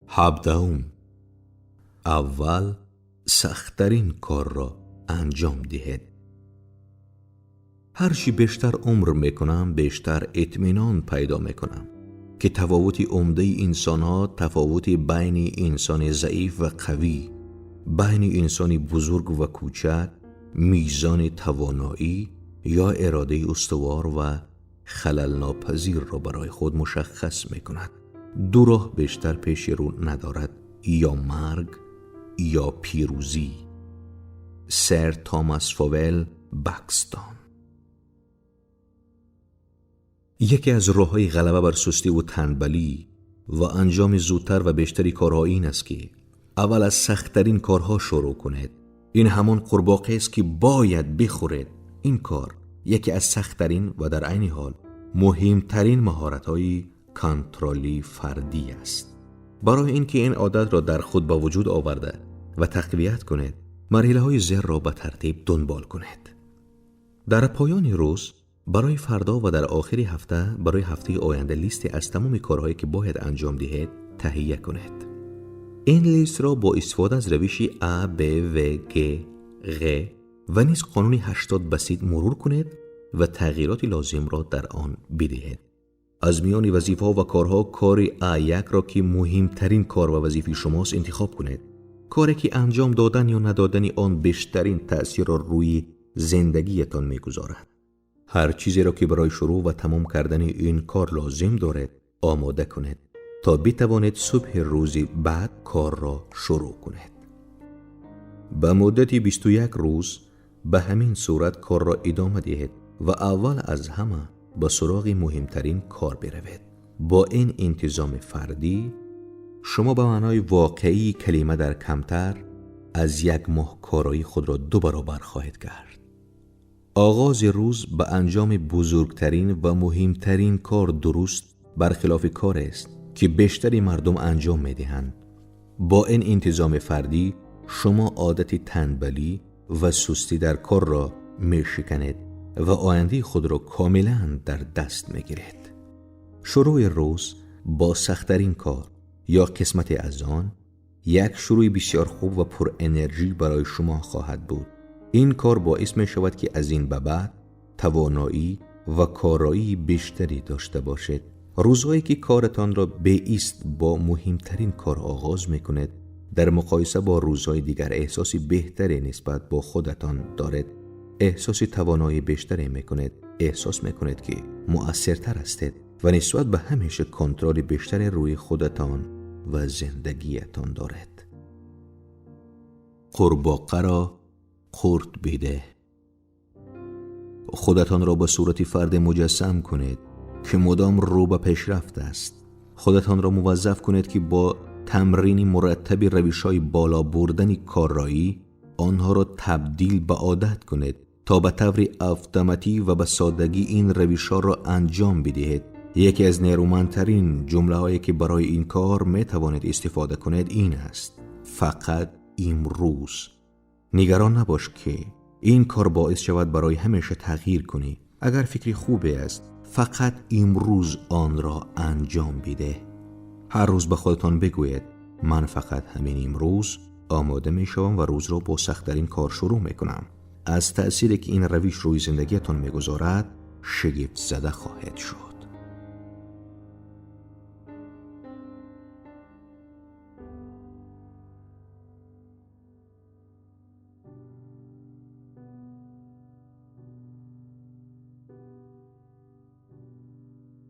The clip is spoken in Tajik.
17. Аввал сахттарин корро анҷом диҳед. Ҳарчи бештар умр мекунам, бештар итминон пайдо мекунам, ки тафовути умдаи инсонҳо, тафовути байни инсони заиф ва қавӣ, байни инсони бузург ва кӯчак, мизони тавоноӣ ё иродаи устувор ва халалнопазирро барои худ мушаххас мекунад. Ду роҳ бештар пеши рӯ надорад: ё марг, ё пирӯзӣ. Сэр Томас Фовел Бакстон. Яке аз роҳҳои ғалаба бар сустӣ ва танбалӣ ва анҷоми зудтар ва бештари корҳо ин аст, ки аввал аз сахттарин корҳо шурӯъ кунед. Ин ҳамон қурбоқаест, ки бояд бихӯред. Ин кор яке аз сахттарин ва дар айни ҳол муҳимтарин маҳоратҳои контроли фардӣ аст. Барои ин ки ин одатро дар худ ба вуҷуд оварда ва тақвият кунед, марҳилаҳои зерро ба тартиб дунбол кунед. Дар поёни рӯз барои фардо ва дар охири ҳафта барои ҳафтаи оянда листе аз тамоми корҳое, ки бояд анҷом диҳед, таҳия кунед. Ин листро бо истифода аз равиши А, Б, В, Г, Ғ ва низ қонуни 80 басит мурур кунед ва тағйироти лозимро дар он бидиҳед. Аз миёни вазифаҳо ва корҳо кори А1-ро, ки муҳимтарин кор ва вазифаи шумост, интихоб кунед. Коре, ки анҷом додан ё надодани он бештарин таъсирро рӯи зиндагиятон мегузорад. Ҳар чизеро, ки барои шурӯъ ва тамом кардани ин кор лозим доред, омода кунед, то битавонед субҳи рӯзи баъд корро шурӯъ кунед. Ба муддати 21 рӯз ба ҳамин сурат корро идома диҳед ва аввал аз ҳама ба суроғи муҳимтарин кор биравед. Бо ин интизоми фардӣ шумо ба маънои воқеии калима дар камтар аз як моҳ короии худро ду баробар хоҳед кард. Оғози рӯз ба анҷоми бузургтарин ва муҳимтарин кор дуруст бархилофи корест, ки бештари мардум анҷом медиҳанд. Бо ин интизоми фардӣ шумо одати танбалӣ ва сустӣ дар корро мешиканед ва ояндаи худро комилан дар даст мегиред. Шурӯи рӯз бо сахттарин кор ё қисмате аз он як шурӯи бисёр хуб ва пурэнержӣ барои шумо хоҳад буд. Ин кор боис мешавад, ки аз ин ба баъд тавоноӣ ва короии бештаре дошта бошед. Рӯзҳое, ки коратонро беист бо муҳимтарин кор оғоз мекунед, дар муқоиса бо рӯзҳои дигар эҳсоси беҳтаре нисбат бо худатон доред, эҳсоси тавоноии бештаре мекунед, эҳсос мекунед, ки муассиртар ҳастед ва нисбат ба ҳамеша контроли бештаре рӯи худатон ва зиндагиятон доред. Қурбоқаро қурт бидеҳ. Худатонро ба сурати фарде муҷассам кунед, ки мудом рӯ ба пешрафт аст. Худатонро муваззаф кунед, ки бо тамрини мураттаби равишҳои боло бурдани корроӣ онҳоро табдил ба одат кунед, то ба таври автоматӣ ва ба содагӣ ин равишҳоро анҷом бидиҳед. Яке аз нерӯмандтарин ҷумлаҳое, ки барои ин кор метавонед истифода кунед, ин аст: «Фақат имрӯз». Нигарон набош, ки ин кор боис шавад барои ҳамеша тағйир кунӣ. Агар фикри хубе аст, фақат имрӯз онро анҷом бидеҳ. Ҳар рӯз ба худатон бигӯед: «Ман фақат ҳамин имрӯз омода мешавам ва рӯзро бо сахттарин кор шурӯъ мекунам». Аз таъсире, ки ин равиш рӯи зиндагиятон мегузорад, шигифтзада хоҳед шуд.